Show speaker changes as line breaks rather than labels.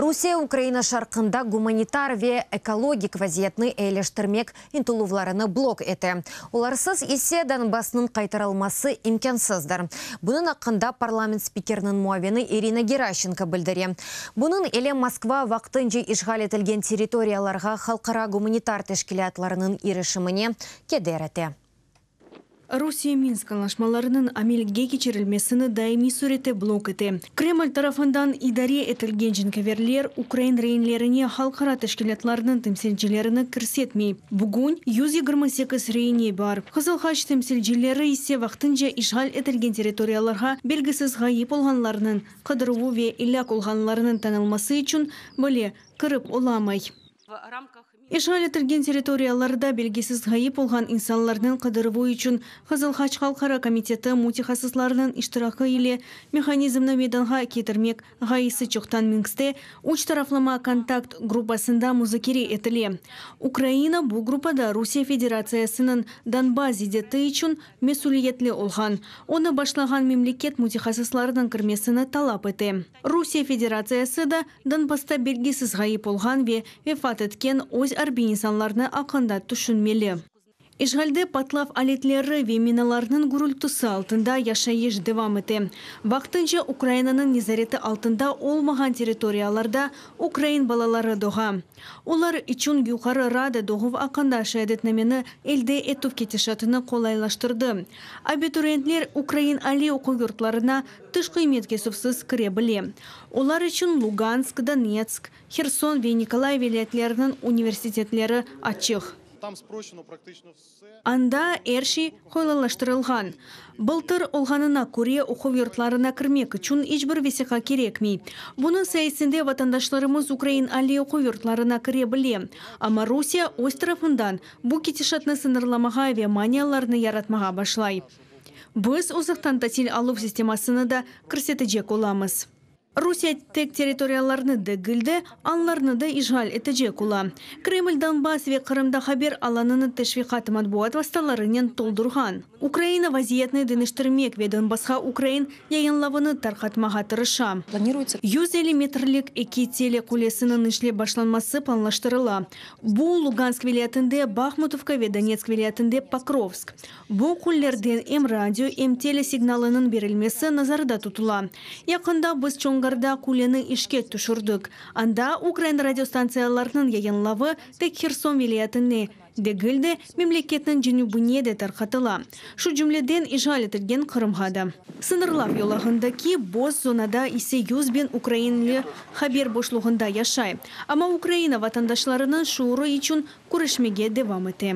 Rusiye Ukraina şarqında gumanitar ve ekologik vaziyetni eyileştirmek ıntıluvlarını blok ete, olarsız ise Donbassnıñ qaytarılması imkânsızdır. Bunıñ aqqında parlament spikeriniñ muavini İrina Geraşçenko bildire. Bunıñ ile Moskva vaqtınca işğal etilgen territoriyalarğa halqara gumanitar teşkilâtlarınıñ irişimine keder ete.
Rusiye Minsk añlaşmalarınıñ amelge keçirilmesini daimiy sürette blok ete. Kreml tarafından idare etilgen cenkâverler ukrain reinlerine halqara teşkilâtlarnıñ temsilcilerini kirsetmey. Bugün 128 reine bar. Qızıl Haç temsilcileri ise vaqtınca işğal etilgen territoriyalarğa belgisiz ğayıp olğanlarnıñ qıdıruvı ve elâk olğanlarınıñ tanılması içün bile kirip olamay. İşğal etilgen territoriyalarda belgisiz ğayıp olğan insanlarnıñ qıdıruvı içün Qızıl Haç Halqara komiteti mütehassıslarınıñ iştirakı ile mehanizmni meydanğa ketirmek ğayesi çoqtan Minskte üç taraflama kontakt gruppasında muzakere etile. Ukraina bu gruppada Rusiye Federatsiyasınıñ Donbass ziddiyeti içün mesüliyetli olğan, onı başlağan memleket mütehassıslarınıñ kirmesini talap ete. Rusiye Federatsiyası da Donbassta belgisiz ğayıp olğan ve vefat etken öz arbiy insanlarnı aqqında tüşünmeli. İşğalde patlav aletleri ve minalarnıñ gürültüsi altında yaşayış devam ete. Vaqtınca Ukrainanıñ nezareti altında olmağan territoriyalarda ukrain balaları doğa. Olar içün Yuqarı Rada doğuv aqqında şeadetnameni elde etüv ketişatını qolaylaştırdı. Abituriyentler ukrain aliy oquv yurtlarına tış qıymet kesüvsiz kire bile. Olar içün Lugansk, Donetsk, Herson ve Nikolayev vilâyetleriniñ universitetleri açıq. Anda er şey qolaylaştırılğan. Bıltır olğanına köre, oquv yurtlarına kirmek içün iç bir vesiqa kerekmey. Bunıñ sayesinde vatandaşlarımız ukrain aliy oquv yurtlarına kire bile. Amma Rusiye öz tarafından bu ketişatnı sıñırlamağa ve manialarnı yaratmağa başlay. Biz uzaqtan tasil aluv sistemasını da kirsetecek olamız. Rusiye tek territoriyalarnı degil de, añlarnı da işğal etecek ola. Kreml Donbass ve Qırımda haber alanını teşviqat matbuat vastalarınen toldurğan. Ukraina vaziyetni deñiştirmek ve Donbassqa ukrain yayınlavını tarqatmağa tırışa. 150 metrlik eki tele qulesiniñ işlep başlanması planlaştırıla. Bu, Lugansk vilâyetinde Bahmutovka ve Donetsk vilâyetinde Pokrovsk. Bu qullerden em radio, em tele signalınıñ berilmesi nazarda tutula. Yaqında biz Çonğarda quleni işke tüşürdik. Anda ukrain radiostantsiyalarınıñ yayınlavı tek Herson vilâyetine degil de, memleketniñ cenübine de tarqatıla. Şu cümleden işğal etilgen Qırımğa da. Sıñırlav yolağındaki boz zonada ise 100.000 ukrainli haber boşluğında yaşay. Amma Ukraina vatandaşlarınıñ şuurı içün küreşmege devam ete.